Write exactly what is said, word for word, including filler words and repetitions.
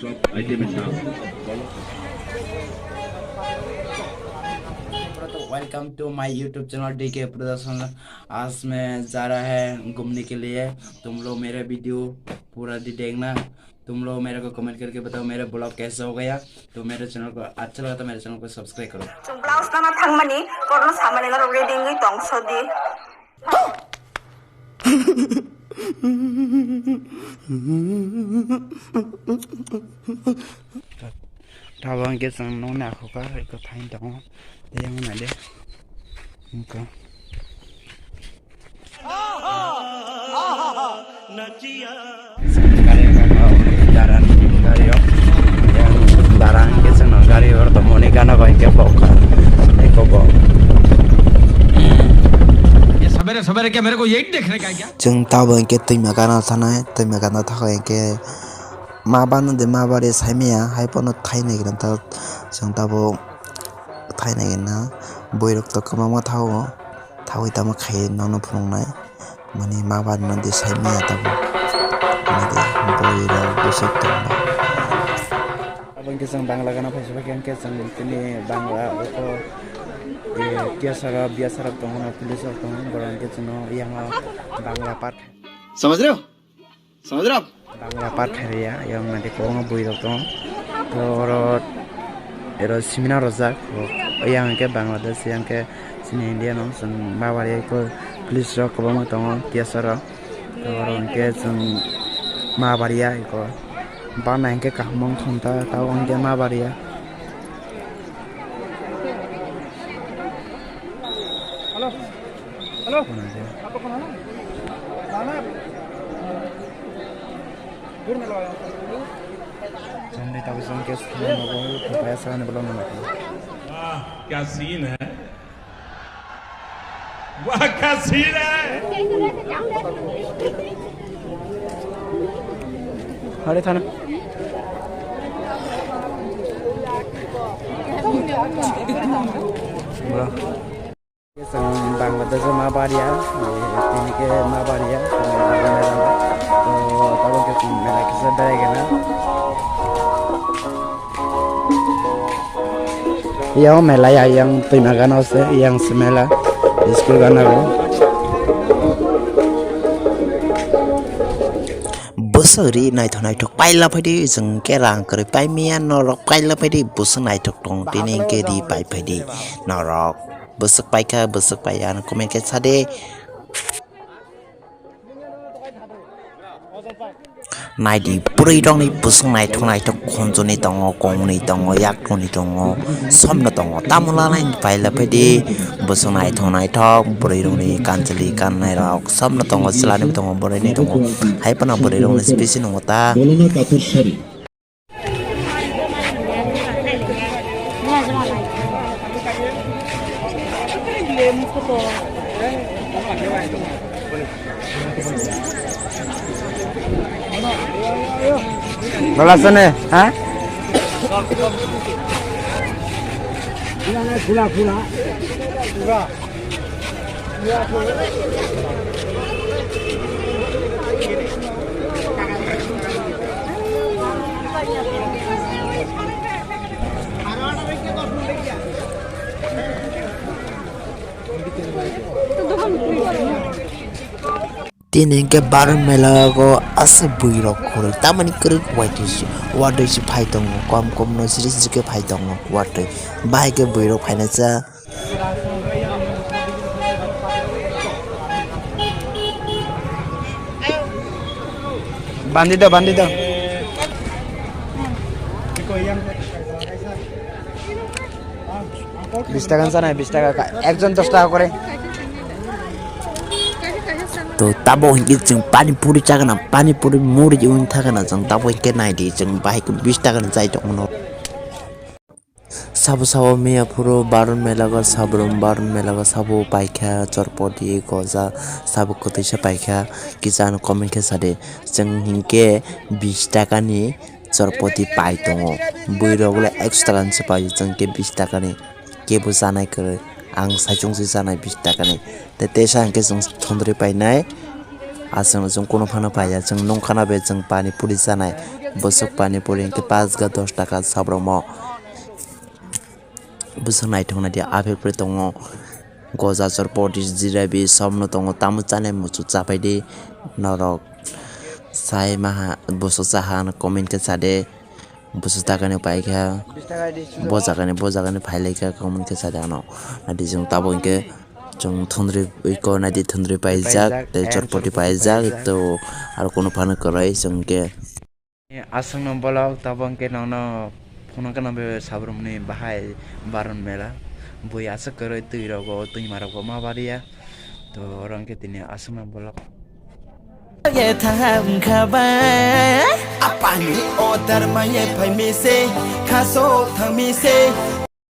Welcome to my YouTube channel D K Production। आज मैं जा रहा है घूमने के लिए। तुम लोग मेरा वीडियो पूरा दे-, देखना। तुम लोग मेरे को कमेंट करके बताओ मेरा ब्लॉग कैसा हो गया। तो मेरे चैनल को अच्छा लगा तो मेरे चैनल को सब्सक्राइब करो। Chwng blouse nana thangmani, korno samani norok ready wngwi tong sodi. Tabuk hwnkhe chwng nokni akhuka eko thaini tongo. Tei wngmani de. Wngkha. Gari wngkha, gari o. Yang barang hwnkhe chwngno gari o tongmani gana bai hwnkhe bokha. Eko bo. ये सवेरे सवेरे क्या मेरे को यही देखने का है क्या? Chwng tabuk hwnkhe twima gana thanai, twima gana thakai hwnkhe ma bano de ma bari saimaya, hai phano thainai gana ta chwng tabuk thainai gana. Bwrwi rok to kwbangma thago, thawi tamo khai nono phunuknai. Mani ma bari no de saimaya tabuk. Mani de bwrwi rok bwswk tongma. Abo hwnkhe chwng Bangla gana phaisok khe hwnkhe chwng tini Bangla oko, eh, T S R o, B S R o tongo, police rok tongo, borok hwnkhe chwngno yang o Bangla part. समझ रहे हो? समझ रहे हो आप? Bangla part khairiya, yang nanti kwbangma bwrwi rok tongo. To oro, ero seminar rojak, yang hwnkhe Bangladesh, yang khe chini India no, chwng ma bari ko police rok kwbangma tongo, T S R o. To oro hwnkhe chwng ma bariya eko. Bana hwnkhe kaham wng thung ta, tabuk hwnkhe ma bariya. Hello. Hello. Kono je. Apa kono na? Mana? Dur melo. Chwng de tabuk chwng case khe mo bo, kaya sa ni bolong ma. वाह, क्या सीन है, वाह, क्या सीन है। Hare thana. Bro. Chwng Bangladesh o ma bariya, tini khe ma bariya, to tabuk khe chwng mela kisa berai gana. Yang mela ya, yang twima gana se, yang se mela, school gana go. Bwswk ri naithok naithok paila phaidi, chwng khe rang kwrwi paimaya norok paila phaidi, bwswk naithok tong tini hwnkhe ri pai phaidi norok. Bwswk paikha, bwswk paiya, ano comment khe sade. Naidi, bwrwi rokni bwswk naithok naithok khunjoni tongo, kongni tongo, yakroni tongo, somno tongo. Tamo lanai paila phaidi, bwswk naithok naithok, bwrwi rokni kanchwlwi kannai rok, somno tongo, chwlani tongo, bwrwini tongo. Hai phano bwrwi rokni speech nungo ta. Bala sene, ha? Tini hwnkhe Barun mela o aswk bwrwi rok khoroi tamani kwrwk watwi se, watwi se phai tongo, kom kom no siri siri khe phai tongo watwi, bahai khe bwrwi rok phaina cha. Bandi do, bandi do. Bis taka sana, bis taka ka, ekjon dos taka kore. To tabo hingke chwng pani puri chagana, pani puri muri wng thagana chwng tabo hingke naidi chwng bahai khe bis taka ni chai tongmano. Sabo sabo miya phuru Barun mela go sabrum Barun mela go sabo paikha chorpoti goja sabo kwtwisa paikha kisa ano comment khe sadi chwng hingke bis taka ni chorpoti pai tongo bwrwi rok le ekso taka ni se pai chwng khe bis taka ni kebo chanai kwrwi ang saichung se chanai bis taka ni tei tesa hingke chwng thondri painai. Aswk no chwng kunu phano paiya, chwng nungkhana bai chwng pani puri chanai. Bwswk pani puri hwnkhe pash ga dos taka sabromo. Bwswk naithok naidi aphek phre tongo. Goja chorpoti jirabi somno tongo, tamo chanai muchuk chapai di norok. Sai maha bwswk chaha ano comment khe sade. Bwswk takani paikha. Bo jagani, bo jagani phailaikha comment khe sade ano. Naidi chwng tabuk hinkhe chwng thundri iko naidi thundri paijak, paijak, tei chorpoti paijak, to aro kunu phano kwrwi chwng hinkhe. Aswkno bolok tabuk hinkhe nokno phunukgwno be sabrumni bahai Baron mela. Bui aswk kwrwi twi rogo, twima rogo ma bariya. To oro hinkhe tini aswkno bolok. Ye thang kha ba. Apani order ma ye phai mi se, kha sok thang mi se.